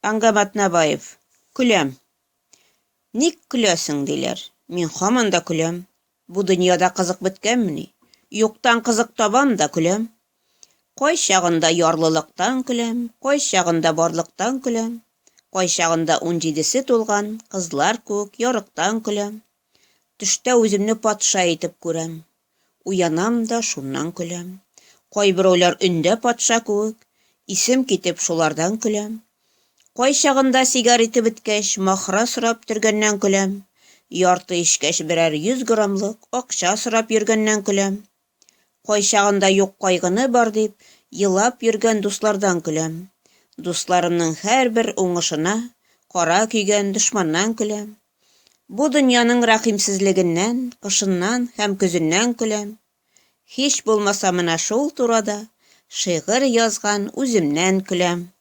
Әнгам Атнабаев, Көләм. Ник көләсең, диләр. Мин һаман да көләм. Бу дөньяда кызык беткәнмени? Юктан кызык табам да көләм. Кайчагында ярлылыктан көләм, кайчагында барлыктан көләм, кайчагында унҗидесе тулган кызлар кебек ярыктан көләм. Төштә үземне патша итеп күрәм. Уянам да шуннан көләм. Кайберәүләр өндә патша кебек, исем китеп шулардан көләм. Кайчагында сигарете беткәч, махра сорап төргәннән көләм. Ярты эчкәч берәр 100 граммлык акча сорап йөргәннән көләм. Кайчагында юк кайгыны бар дип, елап йөргән дуслардан көләм. Дусларымның һәрбер уңышына кара көйгән дошманнан көләм. Бу дөньяның рәхимсезлегеннән, кышыннан һәм көзеннән көләм. Һич булмаса менә шул турада шигырь язган үземнән көләм.